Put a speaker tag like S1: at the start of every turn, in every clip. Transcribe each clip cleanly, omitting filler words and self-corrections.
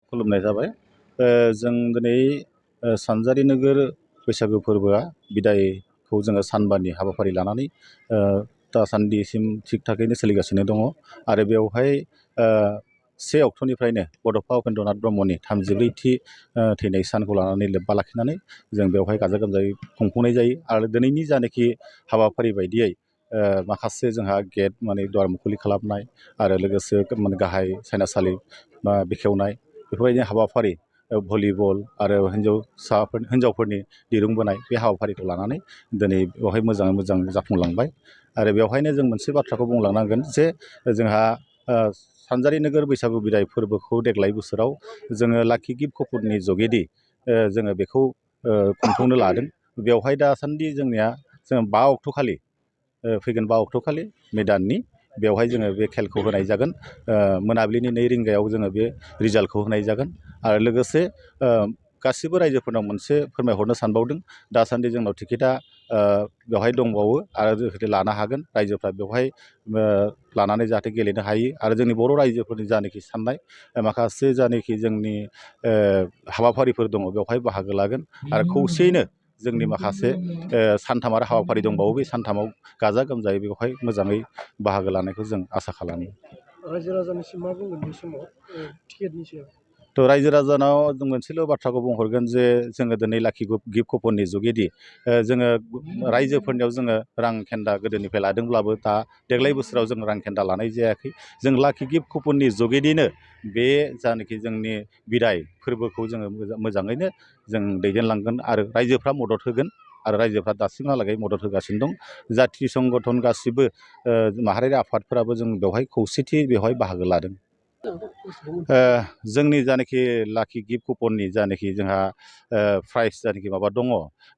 S1: खुलुमनाय जाबाय। जों दिनै सानजारि नोगोर बैसागो फोरबोआ बिदायखौ जोङो सानबानि हाबाफारि लानानै दासान्दिसिम थिग थाकैनो सोलिगासिनो दङ आरो बेवहाय 1 अक्ट'निफ्रायनो बड'फा उपेन्द्रनाथ ब्रह्मनि 33थि थैनाय सानखौ लानानै लोब्बा लाखिनानै जों बेवहाय गाजा गोमजायै खुंफुंनाय जायो आरो दिनैनि जानाखि हाबाफारि बायदियै माखासे जोंहा गेट माने द्वार मुखुलि खालामनाय आरो लोगोसे माने गाहाय सायनासालि बा बेखेवनाय बेफोरबायदि हाबाफारि भलिबल आरो हिन्जावफोरनि दिरुं बोनाय बे हाबाफारिखौ लानानै दिनै बेवहाय मोजाङै मोजां जाफुंलांबाय आरो बेवहायनो जों मोनसे बाथ्राखौ बुंलांनांगोन जे जोंहा सानजारि नोगोर बैसागु बिदाय फोरबोखौ देग्लाय बोसोराव जोङो लाखि गिफ्ट कुपननि जुगेदि जोङो बेखौ खुंफुंनो लादों। बेवहाय दासान्दि जोंनिया जों 5 अक्ट'खालि फैगोन 5 अक्ट'खालि मे दाननि बेवहाय जोङो बे खेलखौ होनाय जागोन। मोनाबिलिनि 2 रिंगायाव जोङो बे रिजाल्टखौ होनाय जागोन आरो लोगोसे गासिबो रायजोफोरनाव मोनसे फोरमायहरनो सानबावदों दासान्दि जोंनाव टिकेटआ बेवहाय दंबावो आरो जाहाथे लानो हागोन रायजोफ्रा बेवहाय लानानै जाहाथे गेलेनो हायो आरो जोंनि बर' रायजोफोरनि जानाखि साननाय माखासे जानाखि जोंनि हाबाफारिफोर दङ बेवहाय बाहागो लागोन आरो खौसेयैनो जोंनि माखासे सानथाम आरो हाबाफारि दंबावो बे सानथामाव गाजा गोमजायै बेवहाय मोजाङै बाहागो लानायखौ जों आसा खालामो।
S2: रायजो राजानिसिम मा बुंगोन बे समाव टिकेटनि सायाव?
S1: थ' रायजो राजानाव जों मोनसेल' बाथ्राखौ बुंहरगोन जे जोङो दिनै लाखि गिफ्ट कुपननि जुगेदि जोङो रायजोफोरनियाव जोङो रां खेन्दा गोदोनिफ्राय लादोंब्लाबो दा देग्लाय बोसोराव जों रां खेन्दा लानाय जायाखै। जों लाखि गिफ्ट कुपननि जुगेदिनो बे जानाखि जोंनि बिदाय फोरबोखौ जोङो मोजाङैनो जों दैदेनलांगोन आरो रायजोफ्रा मदद होगोन आरो रायजोफ्रा दासिमहालागै मदद होगासिनो दं। जाथि संगठन गासिबो माहारियारि आफादफोराबो जों बेवहाय खौसेथि बेवहाय बाहागो लादों। जोंनि जानाखि लाखि गिफ्ट कुपननि जानाखि जोंहा प्राइस जानाखि माबा दङ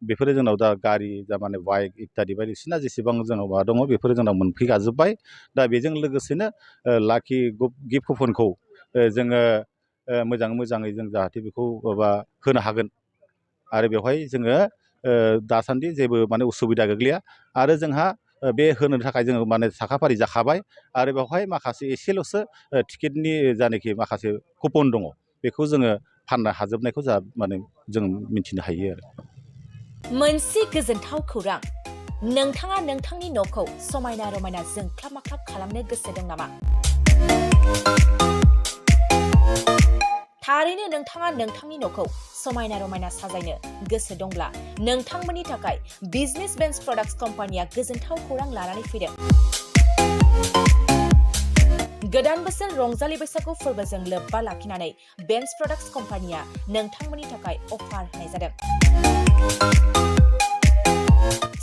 S1: बेफोरो जोंनाव दा गारि माने बाइक इत्यादि बायदिसिना जेसेबां जोंनाव माबा दङ बेफोरो जोंनाव मोनफैगाजोब्बाय। दा बेजों लोगोसेनो लाखि गिफ्ट कुपनखौ जोङो मोजाङै जों जाहाथे बेखौ माबा होनो हागोन आरो बेवहाय जोङो दासान्दि जेबो माने उसुबिदा गोग्लैया आरो जोंहा बे होनो थाखाय जोङो माने साखाफारि जाखाबाय आरो बेवहाय माखासे एसेल'सो टिकेटनि जानाखि माखासे कुपन दङ बेखौ जोङो फाननो हाजोबनायखौ माने जों मिथिनो हायो आरो।
S3: मोनसे गोजोनथाव खौरां, नोंथाङा नोंथांनि न'खौ समायना रमायना जोंख्लाब माख्लाब खालामनो गोसो दं नामा? थारैनो नोंथाङा नोंथांनि न'खौ समायना रमायना साजायनो गोसो दंब्ला नोंथांमोननि थाखाय बिजनेस बेन्स प्रडाक्ट्स कम्पानिया गोजोनथाव खौरां लानानै फैदों। गोदान बोसोर रंजालि बैसागु फोरबोजों लोब्बा लाखिनानै बेन्स प्रडाक्ट्स कम्पानिया नोंथांमोननि थाखाय अफार होनाय जादों।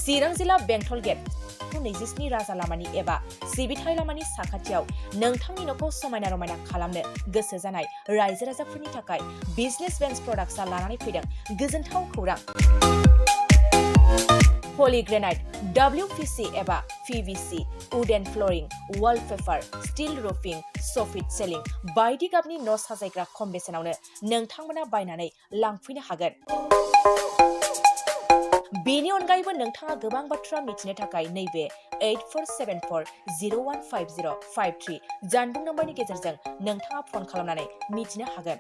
S3: चिरां जिल्ला बेंटल गेट 27 राजा लामानि एबा सिबिथाय लामानि साखाथियाव नोंथांनि न'खौ समायना रमायना खालामनो गोसो जानाय रायजो राजाफोरनि थाखाय बिजनेस बेन्स प्रडाक्ट्सआ लानानै फैदों गोजोनथाव खौरां। पलिग्रेनाइट, WPC एबा PVC, wooden flooring, wallpaper, steel roofing, soffit ceiling बायदि गाबनि न' साजायग्रा खम बेसेनावनो नोंथांमोना बायनानै लांफैनो हागोन। बेनि अनगायैबो नोंथाङा गोबां बाथ्रा मिथिनो थाखाय नैबे 8474015053 जानबुं नम्बरनि गेजेरजों नोंथाङा फन खालामनानै मिथिनो हागोन।